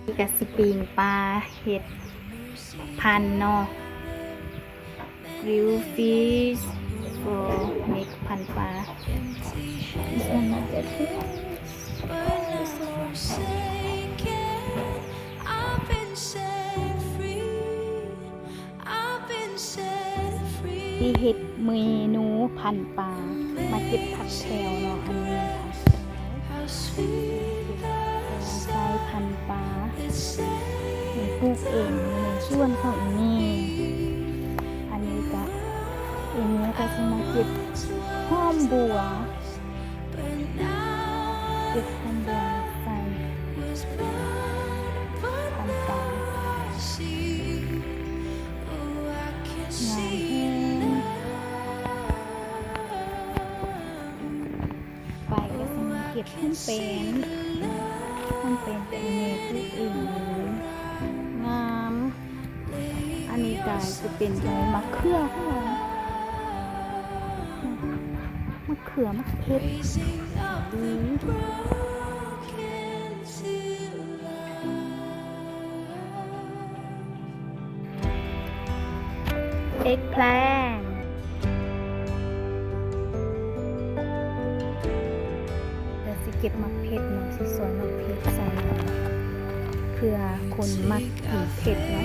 ນີ້ກະຊິປີ້ງປາເຮັດພັນເນາະ grilled fish for ເຮັດພັນປາ. This one not that good. This one. ທີ່ເຮັດເມນູພັນປາ ມາເກັບຜັກແພວເນາະ ອັນນີ້ ໃສ່ພັນປາ ປູກເອງຢູ່ໃນສວນຂອງອີ່ແມ່. ອັນນີ້ກະ ອີ່ແມ່ກະຊິມາເກັບຫອມບົວ ເກັບຄວາມແດງໃສ່ພັນປາ ງາມແຮງ. ໄປກະຊິມາເກັບຫອມແປ້ນ ຫອມແປ້ນກະແມ່ປູກເອງ ງາມ. ອັນນີ້ກະຈະເປັນໝາກເຂືອຂອງເຮົາ ໝາກເຂືອ ໝາກເຜັດ ອືມ eggplant. ກະຊິເກັບໝາກເຜັດເນາະ ຊິສອນໝາກເຜັດໃສ່ ເພື່ອຄົນມັກກິນເຜັດເນາະ.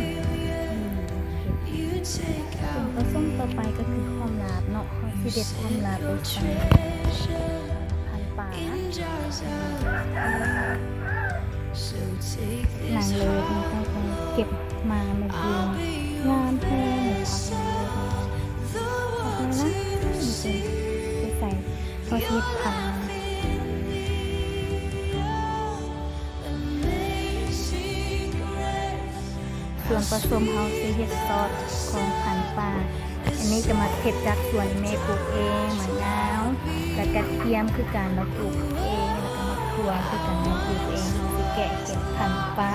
ອືມ ສ່ວນປະສົມຕໍ່ໄປກະຄືຫອມລາບເນາະ ເຮົາຊິເດັດຫອມລາບໄປໃສ່ພັນປາ. ນາງເລີດນີ້ກະເກັບມາເມື່ອກີ້ ງາມແຮງ ຜັກເລີດນີ້ ໃສ່ ເຮົາຊິເຮັດພັນ ສ່ວນປະສົມເຮົາຊິເຮັດຊອສຂອງພັນປາ. ອັນນີ້ກະໝາກເຜັດຈາກສວນແມ່ປູກເອງ ໝາກນາວ ແລະກະທຽມຄືກັນ ເຮົາປູກເອງ ແລະກະໝາກຖົ່ວຄືກັນ ເຮົາປູກເອງ. ເຮົາຊິແກະເກັບພັນປາ.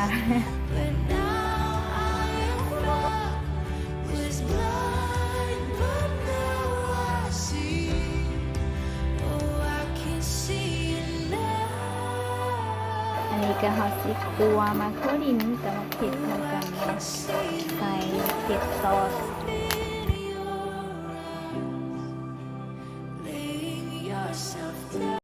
ອັນນີ້ກະເຮົາຊິຂົ້ວໝາກຖົ່ວດິນກັບໝາກເຜັດເຂົ້າກັນເນາະ ໃສ່ເຮັດຊອສ.